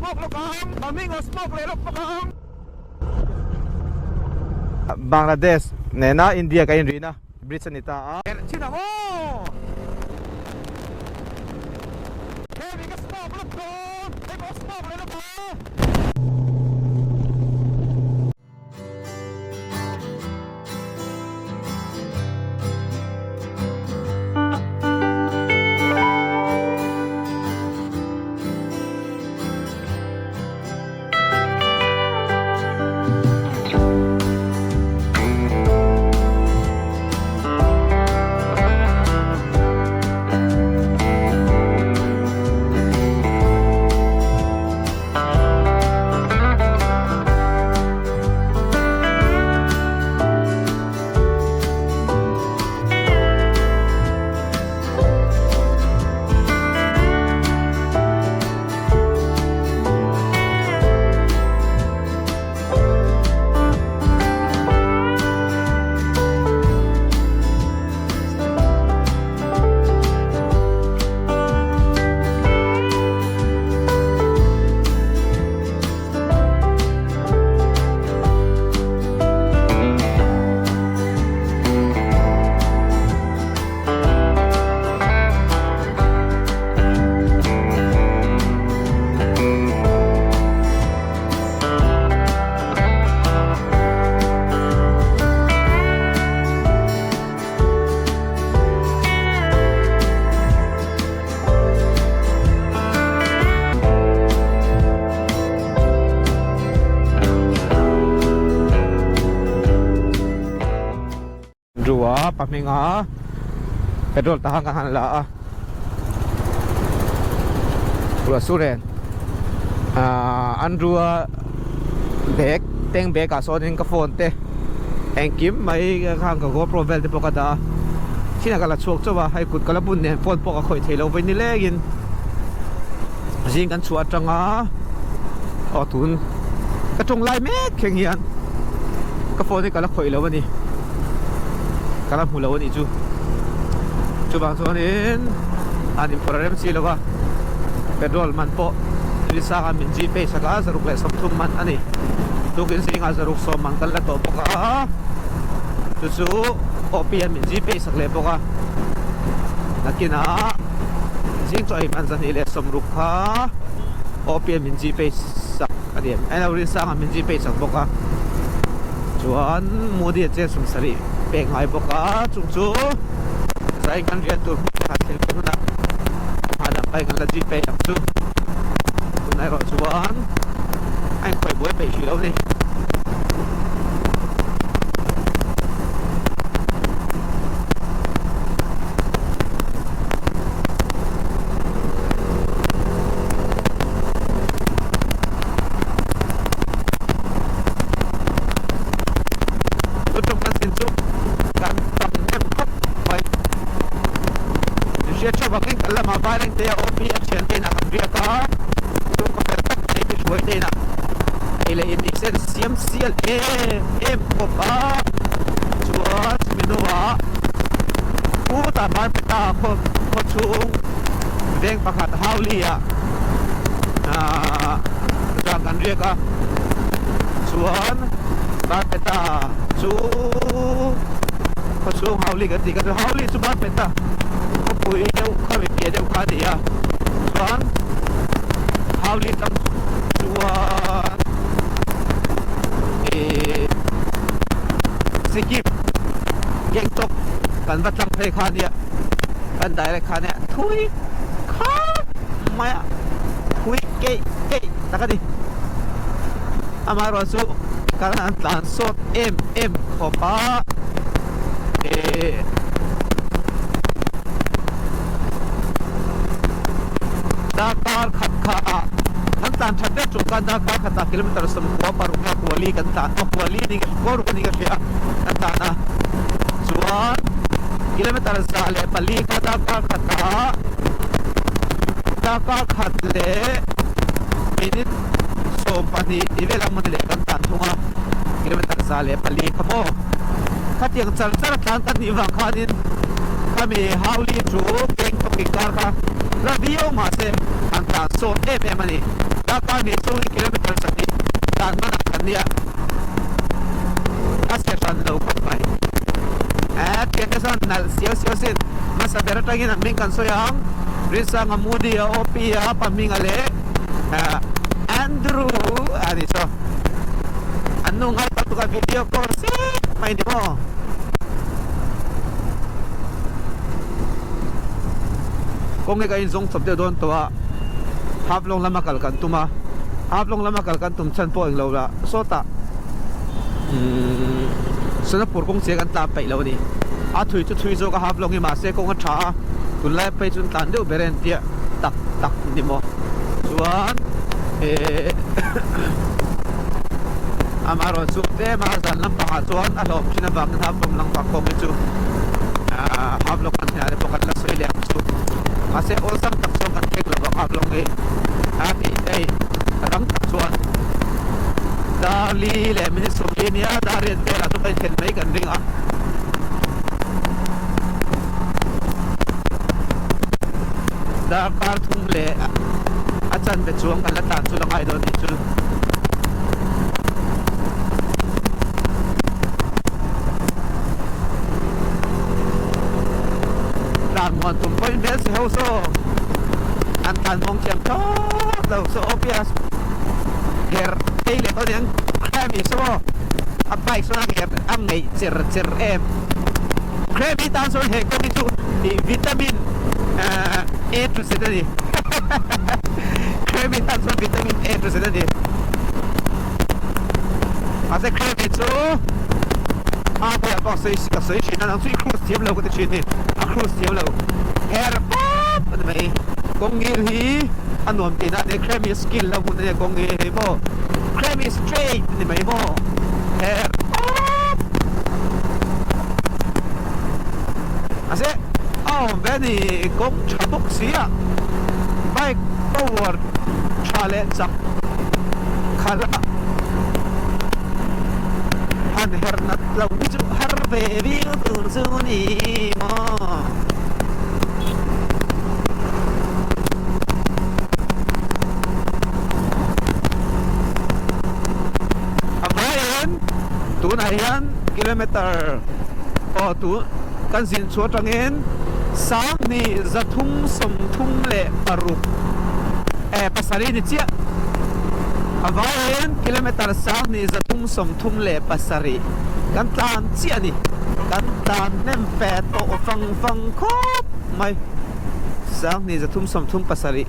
smoke lawk ang, Maminga smoke leh lawk bawk ang. Bangladesh nena India ka inrihna bridge a ni ta a. Chin ang aw! Hemi ka smoke lawk dawn, hei pawh smoke leh lawk ang. Rua pahminga petrol tahan kan han la a ruah sur en ah an rua bag tank bag ah sawnin ka phone te engkim mai khan ka GoPro vel te pawh ka dah a thinah ka la chhuak chauh a hei kut ka la bun nen phone pawh ka khawih thei lo vawi nilengin zing kan chhuah atanga aw tun ka tawng lai mek thleng hian ka phone hi ka la khawih lo a ni ka la hmu lo a nih chu chuvang chuanin an inphawrh rem si lo a petrol man pawh Lisanga min G pay sak a 130 man a ni tukin zingah 160 man kan la tawh bawk a chu chu OP hian min G pay sak leh bawk a nakinah zing chaw ei man 260 kha OP hian min G pay sak a ni em lo Rinsanga min G pay sak bawk a chuan Modi a chen 70 pek ngai bawk a chung chu zain kan rian tur hmun pakhat thil pawh hunah hahdam kai kan la G pay ang chu tunah erawh chuan a inkhawih buai peih hrih lo a ni. Tutum kan sin chu kan tam hnem khawp mai. Hriat tha vangin kan lamah Vairengte a OP a thiante inah kan riak a, chu ka fel tak mai hi hruaite inah ei leh in isen siam sial em em khawp a, chuan chumi hnuah Pu Tahmarpeta khaw chhung veng pakhat Hauli ah zan kan riak a chuan Barpeta chu khawchhung Hauli kan tih kha chu Hauli chu Barpeta khawpui deuh kha mi piah deuh kha a ni a chuan Hauli tlang chuan ihh Sikkim Gangtok kan va tlang phei kha a nia kan direct kha a nia thui khap mai a thui keih keih tak a ni amaherawhchu kan han tlan sawt em em khawp a eh darkar khat kha ah kan tlan that ber chu khan darkar khat ah kilometer sawmkua paruk a kuali kan tlan a kuali ni ka kual ruk a ni ka hria kan tlan a chuan kilometer 104 kha darkar khat ah darkar khat leh minute 12 tih vel ang mawni leh kan tlan thung a kilometer 104 kha maw khatiang char char a tlan kan nih vang khanin khami Hauli chu Gangtok inkar kha la viau mahse an tlan. tlan sawt em em a ni. Darkar hnih chhungin kilometre 2 tlan hman ang kan nia, a chhe hran lo khawp mai. Eeh thiante chuan nalh siau siau sin, hmasa ber atangin an hming kan sawi ang, Rinsanga Moody a OP a pa hminga leh Andrew a ni chu. An nu ngai tak tuk a video call sek mai ni maw. Kawng hi ka inzawng chawp deuh dawn tawh a, Haflong lama kal kan tum a, Haflong lama kal kan tum chhan pawh englo lah sawtah umm Sonapur kawng chiah kan tlan peih lo a ni. A thui chu thui zawk a Haflong hi mahse kawng a tha a, tunlai phei chuan tlan deuh ber a entia tak tak ni maw. Chuan eh amaherawhchu tlem a zan lampangah chuan a hlawm thin avangin Haflong lampang kawng hi chu ah Haflong kan hniah te pawh kan la sawi leh ang chu. Mahse awlsam tak chuan kan thleng lo vang Haflong hi a tih hei rang tak chuan Darli leh minute 40 nia dar riat velah chu kan thlen mai kan ring a. Darkar thum leh a chanve chuang kan la tlan chu la ngai dawn tih chu. Tlan muan tum pawhin hmel si ho saw an tlan muang thiam thlawt lo saw obvious her phei leh tawh aniang Kremi saw a bike sawn a her a ngeih cher cher em. Kremi tan sawn he kawng hi chu ih vitamin A to Z a ni Kremi tan chuan vitamin A to Z a ni mahse Kremi chu a hmuiah pawh sawi ka sawi thin a nang chu i cruise thiam lo ka ti thin ni a cruise thiam lo her pawp a ni mai kawng ngil hi a nuam tihna a ni Kremi skill lo hmun a nia kawng ngil hi maw Kremi straight a ni mai maw her pawp. Mahse a awm ve ni kawng tha bawk si a bike power tha leh chak khalh a han herh nat lo hi chu har ve viau tur chu ni maw. A hmaiin tunah hian kilometer aw tu kan zin chhuah atangin 2336 eh pasarih ni chiah a vaiin kilometer 2337 kan tlan chiah a ni kan tlan hnem fe tawh vang vang khawp mai 2337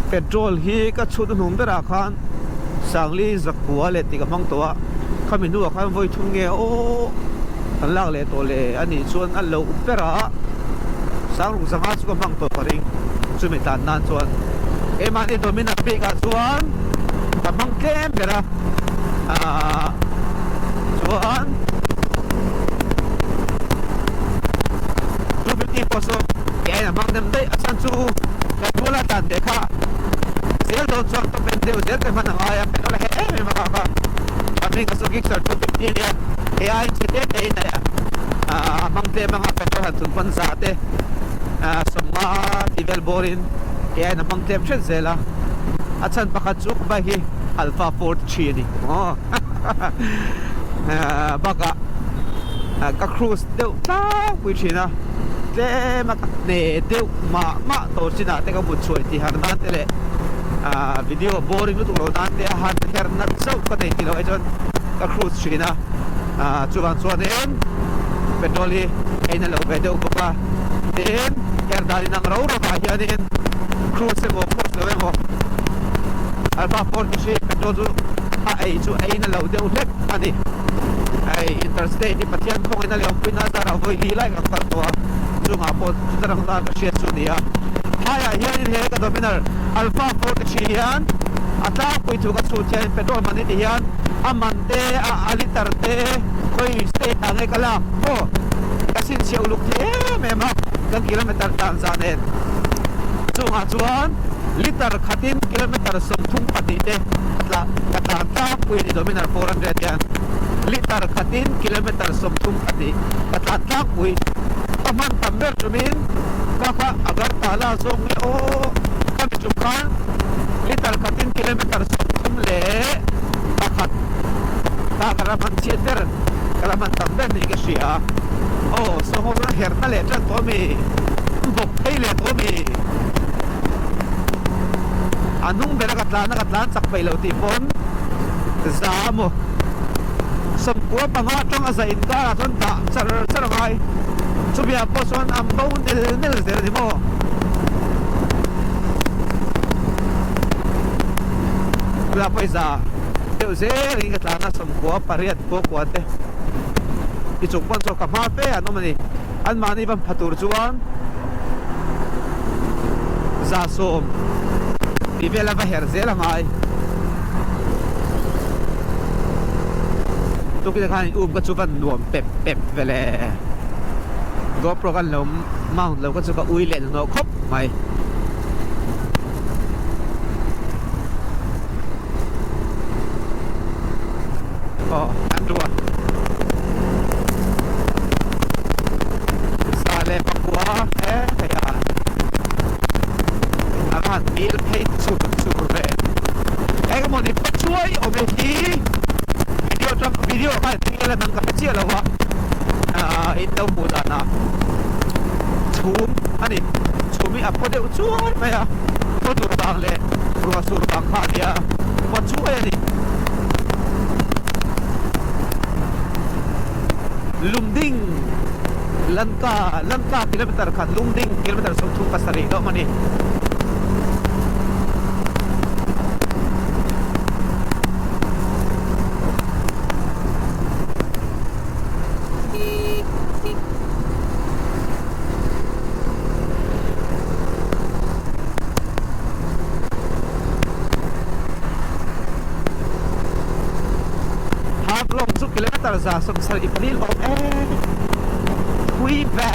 petrol hi ka chhut hnung berah khan. Sangli zakua leh tih ka hmang tawh a, khami hnuah khan vawi thum nge aw kan lak leh tawh le a nih chuan a loh ber a, Sangruk zanga chu ka hmang tawh ka ring chumi tlan nan chuan keimahni Dominar bik ah chuan ka hmang tlem ber a, aah chuan 250 pawh saw ke aiin a hmang nem daih a chhan chu petrol a tlan teh kha zel dawn chuan top en deuh zel te hman a ngai a petrol a heh em em a kha kha a hming a saw gixxer 250 ania hei aiin chhe te te in a hmang tlem anga petrol han thun pawn za te sawmnga tih vel bawr in hei aiin a hmang tlem hret zel a a chhan pakhat chu ka bike hi alpha 43 a ni aw bakah ka cruise deuh tlangpui thin a tlem a ka hne deuh mah mah tawh chinah te ka mut chhuai tih har nan te leh ah video boring lutuk lo nan te a han her nat zauh ka nei tih loh ai chuan ka cruise thin a ah chuvang chuanin petrol hi a in a lo ve deuh bawk a tin her dan inang ro ro ah hianin cruise emaw cruise lo emaw alpha 43 petrol chu a ei chu a in a lo deuh hlek a ni. Hei interstate hi Pathian khawngin a liampuina a zarah vawi li lai kan kal tawh a, chungah pawh chutarang zar ka hriat chu a ni a. Haiah hianin he ka Dominar Alpha 43 hian a tlangpui thu ka chhut hian petrol man hi ti hian a man te a a liter te khawi state ah nge ka lak maw ka chhinchhiah uluk thei em em a kan kilometer tan zah nen chungah chuan liter khatin kilometer 32 te ka tla ka tlan tlangpui a ni Dominar 400 hian liter khatin kilometer 32 ka tlan tlangpui ka hman tam ber tumin ka kha Agartala zawng nge aw ka mi. tum khan litre khatin kilometre 31 kha ka la hman chhiat ber, ka la hman tam ber niin ka hria. Aw saw ho her na leh tan tawh a mi, bawk phei leh tawh a mi. A hnung bera ka tlan a ka tlan chak peih loh tih pawn za maw 95 atang a za inkarah chuan dah char char a ngai. Chumi ah pawh chuan an bo nel nel zel a ni maw. Tunah pawh i za deuh zel in ka tlan a 98 pawh kua te i chung pawn chuan ka hma fe an awm a ni. Anmahni van pha tur chuan 110 tih vel a va herh zel a ngai. Tukina khan in um ka chu van nuam pep pep vele. GoPro kan lo mount lo ka chu ka ui leh hnahnawh khawp mai. Aw an ruah 109 he hei a a va han mil phei chur chur ve engemaw ni pachuai awm e hi video atang video khan eng eng dang ka hre chiah lo a ah in lo hmuh danah chhum a ni chhum hi a phaw deuh chuai mai a phaw tur vang leh ruah sur vang kha a nia phaw chuai a ni. Lumding Lanka Lanka kilometer khat Lumding kilometer 37 dawm a ni. Half-long chu kilometer 174 lawm e thui ve.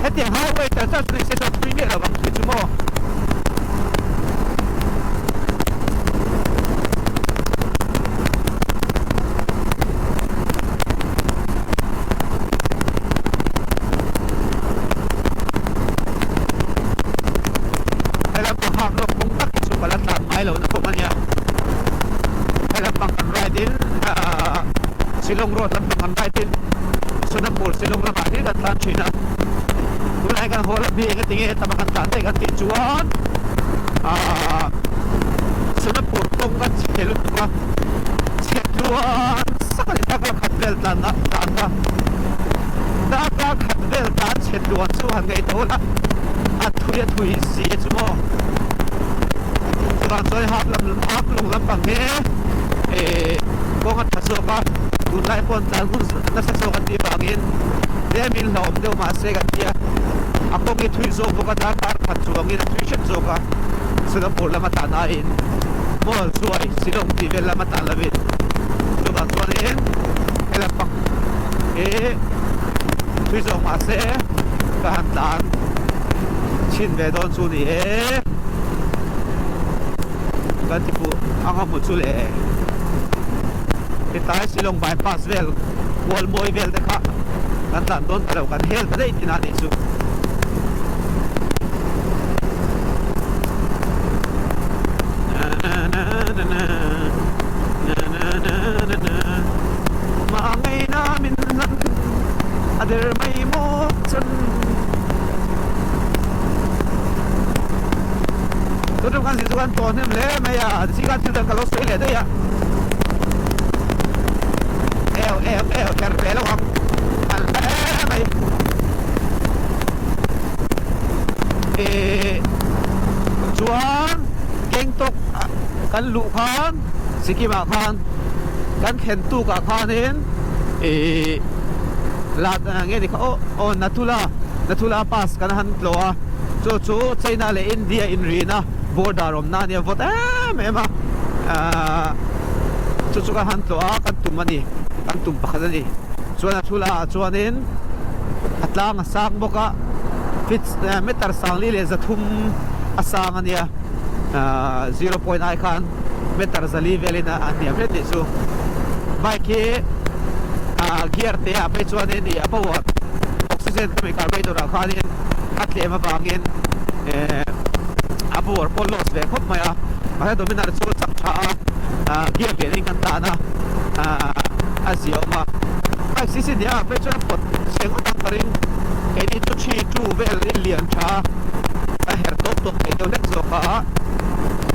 Hetiang highway tel chuan chu nise chuan thui miah lo ang tih chu maw. Helam pang hak lawk kawng tak hi chu ka la tlan ngai lo na khawp a nia. Helam pang kan ride in ahh Shillong road lampang kan ride in Sonapur Shillong lamah hi kan tlan thin a. Tunah hian kan haw lam hi engatinge hetama kan tlan daih kan tih chuan ahh Sonapur kawng kan chhe lutuk a, chhe tluan sak a ni ta ka khat vel tlan a tlan a darkar khat vel tlan chhe tluan chu han ngaih tawh la a thui a thui si chu maw chuvang chuan hap lam hap lung lampang hi eh kawng a tha zawk a tunlai pawh an tlan hun nasa zawk an tih vangin tlem in hlauhawm deuh mahse kan tia a kawng hi thui zawk bawk a darkar khat chuangin a thui hret zawk a Singapore lama tlan aiin mall chuai Shillong tih vel lama tlan lovin chuvang chuanin he lampang hi thui zawk mahse ka han tlan chhin ve dawn chu ni e kan ti fuh ang a hmu chu le hetlai Shillong bypass vel kual mawi vel te kha kan tlan dawn ta lo kan hel ta daih thin a nih chu. Chuan Gangtok kan luh khan Sikkim ah khan kan thlen tuk ah khanin ih lat nge ni kha aw aw Nathula Nathula pass kan han tlawh a chu chu China leh India inrina border awmna a nia vawt em em a ahh chu chu kan han tlawh a kan tum a ni kan tum pakhat a ni chuan Nathula ah chuanin a tlang a sang bawk a feet meter 4300 a sang a nia ahh zero point ai khan meter 400 velin a hniam hle tih chu bike hi ahh gear te ah phei chuanin ih a power oxygen khami carburetor ah khanin a tlem avangin. eh a bawr pawh loss ve khawp mai a mahse Dominar chu chak tha a gear lian in kan tan a a zia awm a bike cc nia phei chuan a pawt chhe ngawt ang ka ring keini chu thi two vel in lian tha a her tawp tawp thei deuh hlek zawk a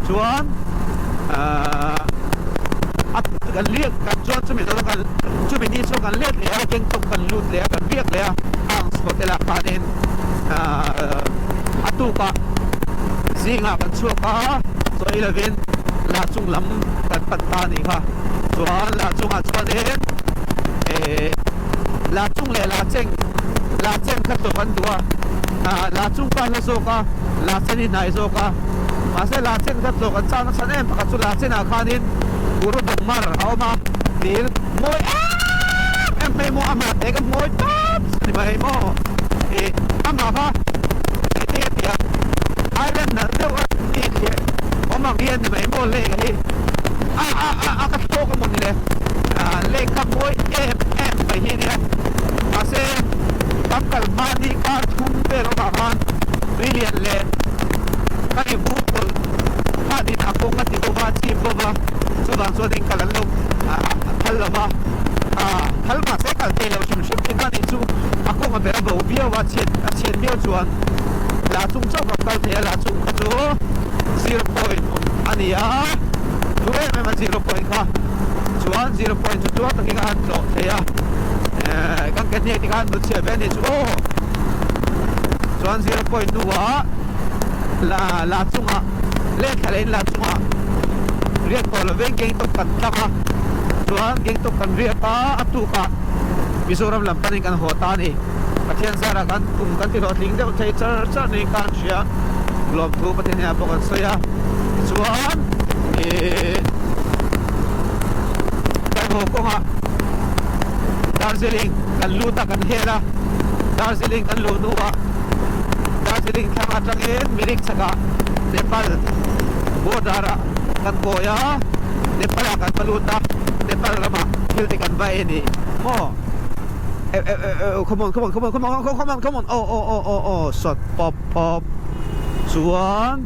chuan ahh a kan liak kan chuan chumi zawh kan chumi ni chuan kan let leh a Gangtok kan lut leh a kan riak leh a Arms hotel ah khanin ahh a tukah zingah kan chhuak a sawi lovin la chung lam kan pan ta a nih kha chuan la chungah chuanin eh la chung leh la cheng la cheng kha tlawh an duh a ah la chung kha a hla zawk a la chen hi hnai zawk a mahse la chen kha tlawh kan chak nasa em pakhat chu la chenah khanin guru dongmar a awm a dil mawi em em mai maw amah te ka mawi tawp ni mai maw ih amah kha engtin nge tih a island nalh deuh a tih thliah awm ang hi a ni mai maw lake hi a a a a ka thlawk a mawni le ah lake kha mawi em em mai hi a nia mahse kan kal hma ni kar thum vel awmah khan tui lian leh ka ri vur pawlh kha nin a kawng a ti bawk a chip bawk a chuvang chuan in kal an lo phal lo va ah phal mahse kal thei lo hrim hrim thin a nih chu a kawng a ber a bo viau a chhiat a chhiat viau chuan la chung chauh kan kal thei a la chung kha chu zero point awm a ni a thu em em a zero point kha chuan zero point chu tuar takin a han tlawh thei a eh kan ke hniak te khan nu chhiat ve a nih chu aw chuan zero point hnuah la la chungah lehthla leh in la chungah riak tawh lovin Gangtok kan tlang a chuan Gangtok kan riak a a tukah Mizoram lam panin kan haw ta a ni. Pathian zarah kan kum kan ti hlawhtling deuh thei char char niin ka han hria. Lawmthu Pathian hian pawh kan sawi a. Tichuan ih kan haw kawngah Darjeeling kan lut a kan hel a. Darjeeling kan luh hnuah Darjeeling thlang atangin Mirik chhakah Nepal border ah kan kawi a. Nepal ah kan va lut a. Nepal ramah thil te kan va en i maw. Come on, come on, come on, come on, come on, come on, oh, oh, oh, oh, oh, shot pop pop. Chuan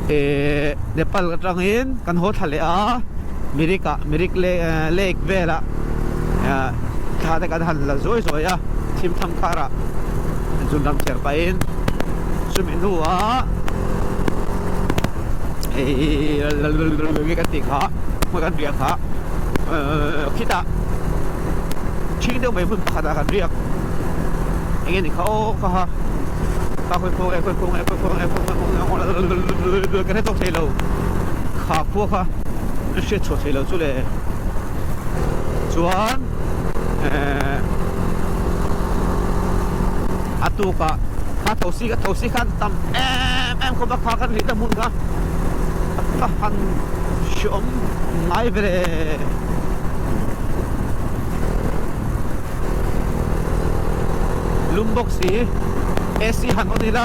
eh Nepal atangin kan haw thla leh a, Mirik ah, Mirik lake velah thla te kan han la zuai zuai a, thim tham karah zun ram thiar pahin chumi hnuah eh kan tih kha, hmun kan riah kha khitah. Ṭhing deuh mai hmun pakhatah kan riak eng nge ni kha aw kha ha kha khawi khaw nge khawi khaw nge khawi khaw nge khawi khaw nge ka hre tawk thei lo kha khua kha ka hriat chhuah thei lo chu le chuan ehh a tukah kha thosi ka thosi khan tam em em khawp a kha kan rihna hmun kha ka han hreawm ngai ve le. Lum bawk si AC han on ila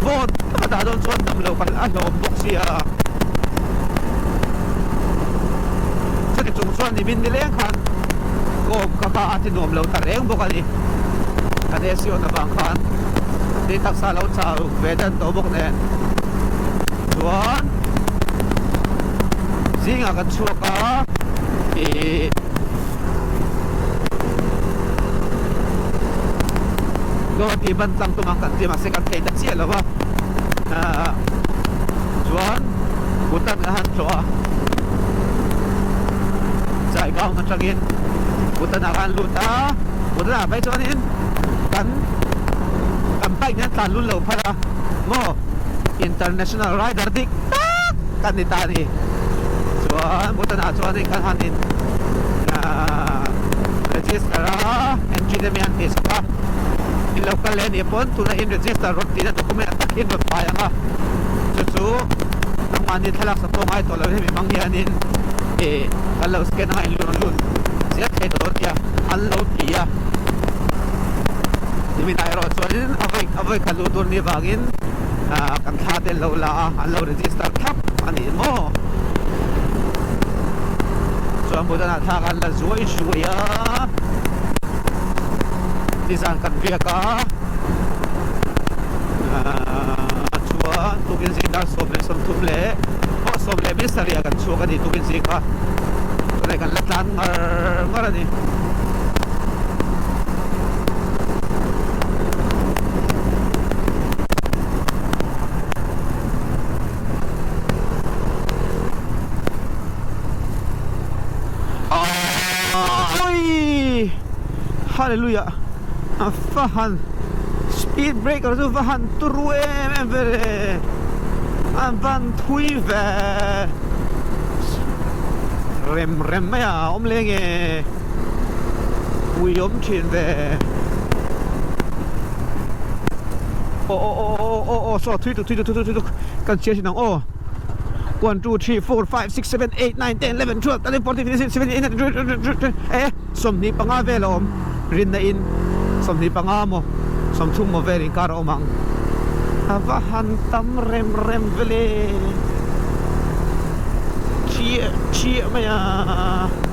vawt taka dah dawn chuan dam lo kal a hlawm bawk si a chuti chung chuan nimin nileng khan kawm ka kha a ti nuam lo ta reng bawk a ni kan AC on avang khan ni taksa lo chau ve dan tawh bawk nen chuan zingah kan chhuak a ih Guwahati ban tlang tum ang kan ti mahse kan thei ta chiah lo va ah chuan Bhutan a han tlawh a Jaigaon atangin Bhutan ah khan lut a Bhutan ah phei chuanin kan kan bike nen tlan lun lo phal a maw. International rider dik tak kan ni ta a ni. Chuan Bhutan ah chuan kan han in ahh register a entry te mi han tih sak a in lo kal leh anih pawn tuna in register rawn tihna document ah tak hi an rawn pai ang a chu chu nangmahni thlalak sak pawh ngai tawh lo hemi hmang hianin ih kan lo scan anga in rawn lut zel thei tawh ania an lo ti a niminah erawh chuanin a vawi a vawi khat luh tur ni vangin. ah kan thla te an lo la a an lo register thlap a ni maw chuan Bhutan ah thla khan la zuai zuai a nizan kan riak a ah. sarih ah kan chhuak a ni tukin zing kha tunah kan la tlan ngar ngar a ni. Awii Hallelujah a va han speed breaker chu va han turu em em ve le a van thui ve rem rem mai a awm leng e pui awm thin ve aw aw aw aw aw aw saw thui tuk thui tuk thui tuk kan chhiar thin ang aw. 1, 2, 3, 4, 5, 6, 7, 8, 9, 10, 11, 12, 13, 14, 15, 16, 17, 18, 19, 20, 21, e 25 vel a awm rinna in 25 maw 30 maw vel inkar a awm ang a va han tam rem rem vele chiah chiah mai a.